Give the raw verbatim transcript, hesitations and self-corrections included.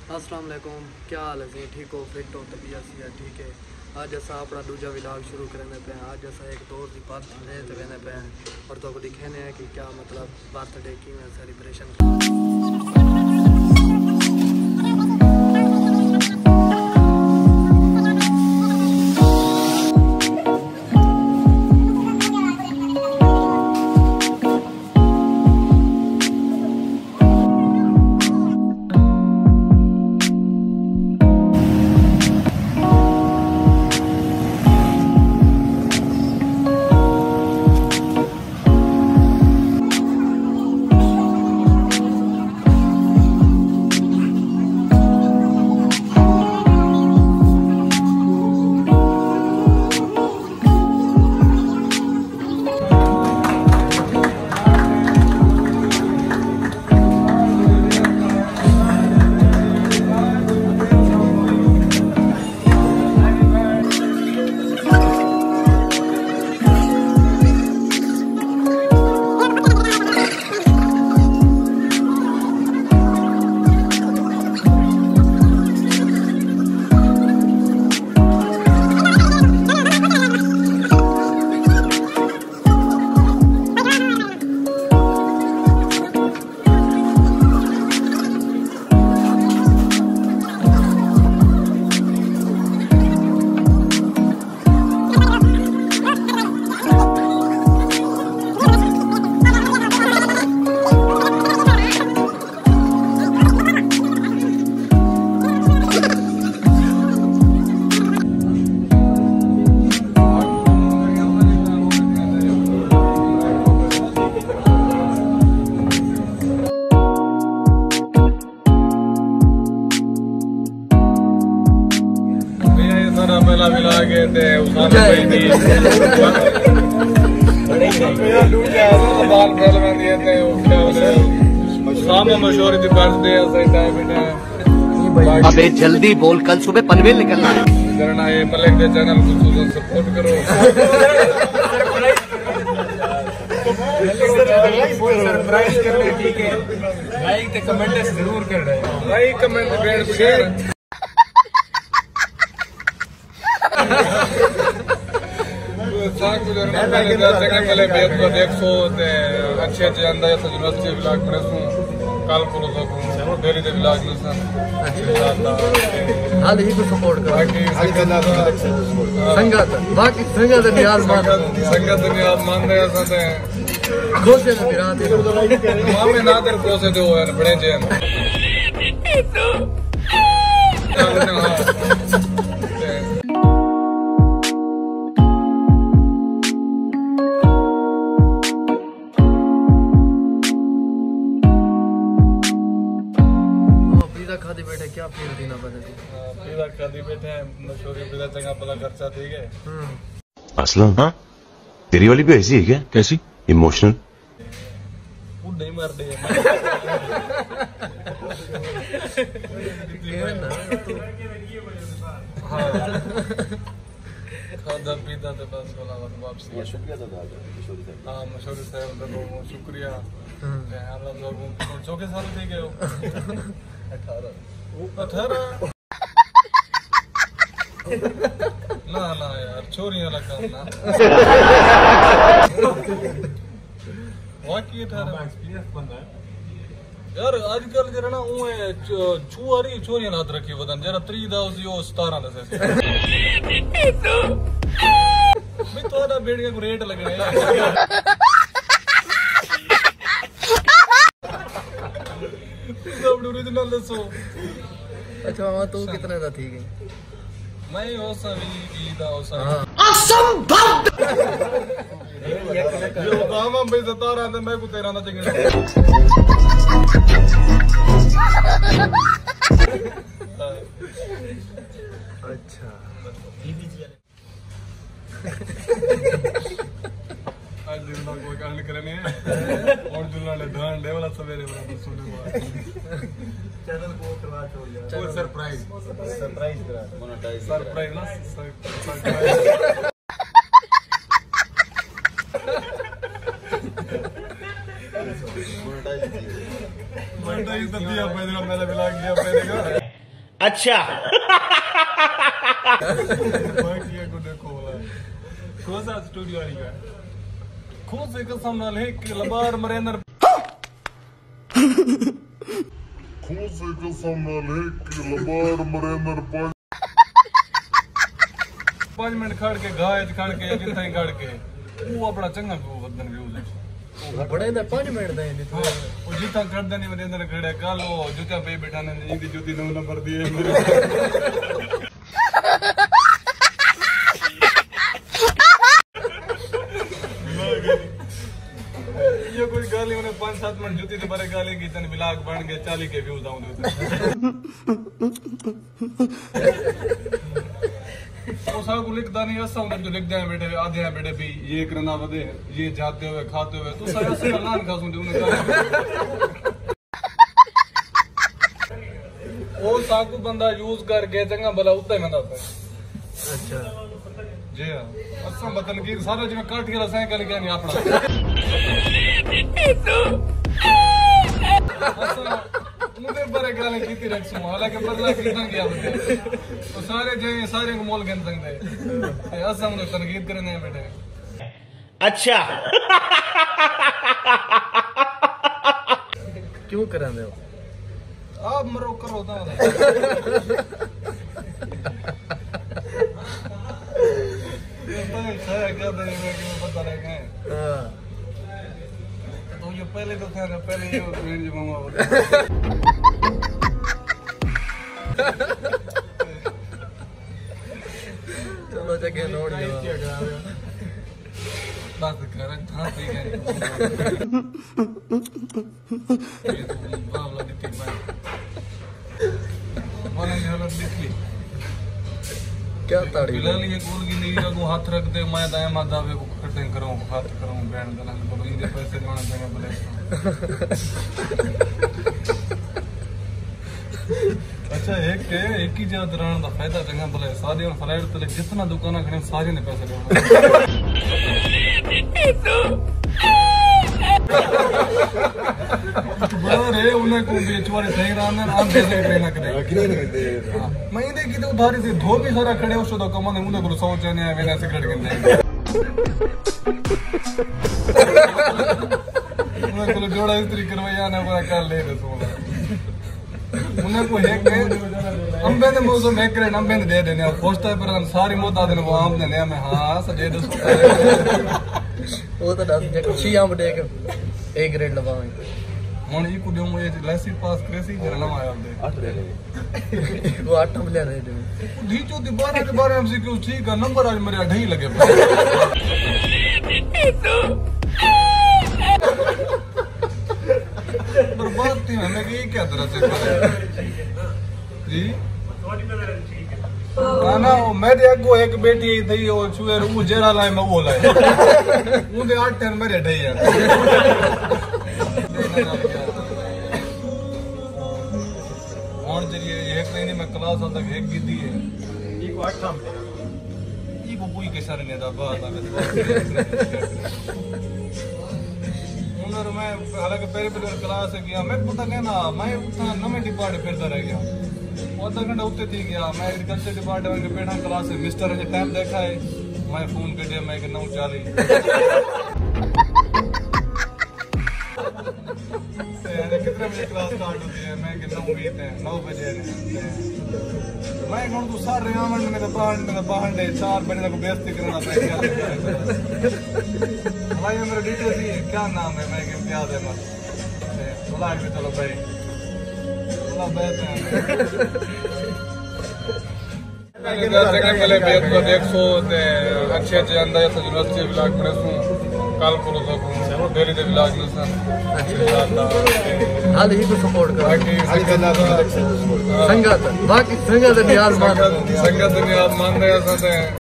السلام علیکم، کیا حال ہے سئیں؟ ٹھیک ہو؟ فٹ ہو؟ طبیعت صحت ٹھیک ہے؟ اڄ اساں اپݨا ݙوجھا ولاگ شروع کریندے پئے ہیں۔ اڄ اساں ہک دوست دی برتھ ڈے تے ویندے پئے ہیں اور تہاکوں ݙکھیندے ہیں کہ کیا مطلب برتھ ڈے کیویں سیلیبریشن کریندے۔ بھیا، یہ سارا میلہ ملا کے تے اسامہ بھائی دی۔ اسامہ مشہور دی برتھ ڈے ہے، صحیح ٹائم ہے۔ ابے جلدی بول، کل صبح پنویل نکلنا ہے۔ کرنا ہے ملک دے چینل کو خصوصاً سپورٹ کرو۔ سرپرائز کرو، ٹھیک ہے۔ لائک تے کمنٹ ضرور کرنا ہے۔ Like comment and share. ساکوں جو ہے نا، پہلے دا چنگے بھلے بیت کو دیکھسو تے اچھے اچھے انداز سے یونیورسٹی ولاگ بݨیسوں۔ کل کو تو ڈیلی دے ولاگ ملسن۔ انشاءاللہ۔ حال ہی کو سپورٹ کرو۔ باقی سنگت، باقی سنگت نیاز مند۔ سنگت نیاز مند ہے اساں تے۔ کھوسے دے برات۔ مامے نادر کھوسے دے ہوئے بڑے جے۔ پیزا کھادی بیٹھے، کیا فیل تھی نہ بدل؟ پیزا کھادی بیٹھے، مشہوری پیزا چنگا بھلا خرچہ تھی گئے۔ ہوں۔ اسلم، ہاں؟ تیری والی بھی ایسی ہے کیا؟ کیسی؟ ایموشنل۔ وہ نہیں مر دے۔ ہاں۔ کھادا پیتا تے بس والا وقت واپسی۔ شکریہ ادا کر، مشہوری صاحب۔ ہاں، مشہوری صاحب دا بہت بہت شکریہ۔ ہاں۔ تے اللہ تعالیٰ کو چوکھے سال تھی گئے ہو؟ اٹھارہ۔ اٹھارہ؟ نہ، نہ یار، چھوریاں والا کام نہ۔ واقعی اٹھارہ۔ یار، اڄ کل جیڑھا نا، اوں اے چ-، چھوہر ہی چھوریاں نال ہتھ رکھی ودن، جیڑھا تریہہ دا ہوسی، او ستارہ دا سیسی۔ بھئی، تہاݙا بیڑیاں کوں ریٹ لڳݨے۔ تساں اپݨی اوریجنل ݙسو۔ اچھا، ہاں، تو کتنے دا تھی گئے؟ میں ہوساں وی، وی دا ہوساں۔ ہاں۔ اسمبھو! جو اوباما بھائی ستارہ آندے، میں کو تیرہ دا چنگے۔ اچھا۔ اڄ دن دا کوئی ڳالھ نہیں کرݨی ہے۔ اور جلنا نے دھان ݙے والا سویرے والا بس سونے کو۔ چینل کو کروا چھوڑ یار۔ کوئی سرپرائز۔ سرپرائز کرا۔ مونیٹائز۔ سرپرائز نا، سر-، سرپرائز۔ مونیٹائز کیے۔ مونیٹائز تو دیا پہ جڑا میرا ولاگ دیا پہ دیکھا۔ اچھا۔ کوزا اسٹوڈیو والی ہے۔ کھوزے قسم نال ہک لبار مریندر۔ کھوزے قسم نال ہک لبار مریندر پنج۔ پنج منٹ کھڑ کے گاہ اچ کھڑ کے یا کتھاں ہی کھڑ کے، او اپنا چنگا ویو ودن ویوز اچ۔ بڑے دا پنج منٹ دا ہی نہیں۔ او جتھاں کھڑدے نہیں ودے اندر کھڑے کل او جتیاں پئی بیٹھا نے، ایندی جتی نو نمبر دی ہے میرے۔ یہ کوئی گال نہیں، انہیں پانچ سات منٹ جتی تے بارے گال ہی کی تن ولاگ بن گئے، چالی کے ویوز آؤں دے۔ او ساکوں لکھدا نہیں، اساں اندر جو لکھدے ہیں بیٹے، آدھے ہیں بیٹے بھی یہ کرنا ودے، یہ جاتے ہوئے، کھاتے ہوئے، تو سارے اسے اللہ نے کھاسوں دے انہیں کھاسوں۔ او ساکوں بندہ یوز کر کے چنگا بھلا اتے ویندا پے۔ اچھا۔ جی ہاں۔ اساں وطن کی سارے جویں کاٹھی والا سائیکل کیا نہیں اپنا۔ اساں اونہہ بارے گالیں کیتی رکھسوں، حالانکہ بدلا کیتا گیا ہوندے۔ او سارے جے سارے کوں مول گھن سڳدے۔ تے اساں انہاں تنقید کریندے ہیں بیٹے۔ اچھا۔ کیوں کریندے ہو؟ آپ مرو کرو تاں۔ کھایا کیا دے میں کہ پتہ لگے۔ ہاں۔ تو یہ پہلے تو تھا نا، پہلے یہ ٹرین جو ماما ہوتا۔ چلو چنگے نوڑ جو۔ بس کر، تھا پی گئے۔ یہ تو بابلا دتی پائے۔ والا یہ حالت دیکھی۔ کیا تاڑی؟ بلال یہ کول کی نہیں کو ہاتھ رکھ دے، میں دائیں ماں دعوے کو کٹیں کروں، ہاتھ کروں، بینڈ دلان کو، ان دے پیسے جانا چاہیے بلے۔ اچھا، ایک ہے، ایک ہی جگہ دران دا فائدہ چنگا بھلا ہے۔ سارے ہن فرائیڈ تے جتنا دکاناں کھڑے، سارے نے پیسے لینا۔ بڑا رے، انہیں کو بیچ والے صحیح رہا میں، آم پیسے پہ نہ کرے۔ ہاں، میں اندے کی تو ادھاری سے دھو بھی سارا کھڑے، اس وقت کمانے انہیں کو سو چاہنے آئے، میرا سگریٹ گھنٹے۔ انہیں کو جوڑا استری کروایا، نہ پورا کر لے رسول۔ انہیں کو ہک امبے دے موسم ہک کرن امبے دے دے دینے، خوش تے پر ساری موت آدن وہ آم دینے، میں ہاں سجے دے سوتا۔ وہ تو دس جے کچھ ہی آم دے کے اے گریڈ لواویں۔ ہن ای کو دیوں، اے لیسی پاس کریسی، پھر نواں آیا دے۔ وہ آٹھ ہم لینے دے۔ دی چو دی بارہ دے بارہ ایم سی کیو ٹھیک ہے، نمبر آج میرے اڈھائی لگے پے۔ برباد تھی ہمیں کہ یہ کیا طرح سے کرے؟ جی؟ نہ، نہ، وہ میرے اگو ایک بیٹی تھی، وہ چوہے رو جیرا لائے، میں وہ لائے۔ اون دے آٹھ ٹھہر میرے ڈھائی ہے۔ ہن جڑی ہے، ایک نہیں، میں کلاس حد تک ایک کی دی ہے۔ یہ کو اٹھا میں۔ یہ کو کوئی کسر نہیں دا، بات آ گئی۔ ہن میں حالانکہ پہلے پہلے کلاس گیا، میں پتہ کہنا، میں اتنا نویں ڈپارٹ پھردا رہ گیا۔ وہ آدھا گھنٹہ اتنے تھی گیا، میں ایگریکلچر ڈپارٹمنٹ کے بیٹھا کلاس سے، مسٹر نے ٹائم دیکھا ہے، میں فون کٹیا، میں کہ نو چالی۔ تے ہݨے کتنے بجے کلاس سٹارٹ ہوندی ہے؟ میں کہ نو ویہہ تے نو بجے نے۔ تے میں کہ ہݨ توں سارے آوݨ، میں تاں ٻاہر، میں تاں ٻاہر ݙے چار بجے تک بے عزتی کرݨا پئے گا۔ بھائی میرا ڈیٹیل سی کیا نام ہے؟ میں کہ امتیاز احمد۔ تے بلاک میں چلو بھائی۔ اللہ بہت ہے۔ چنگے بھلے بیت کو ݙیکھسو تے اچھے اچھے انداز اساں یونیورسٹی ولاگ بݨیسوں۔ کل کولوں تہاکوں ڈیلی دے ولاگ ملسن انشاءاللہ۔ حال ہی کو سپورٹ کرو۔ باقی سنگت، سنگت، باقی سنگت دی نیاز مند۔ سنگت دی نیاز مند ہے اساں تے۔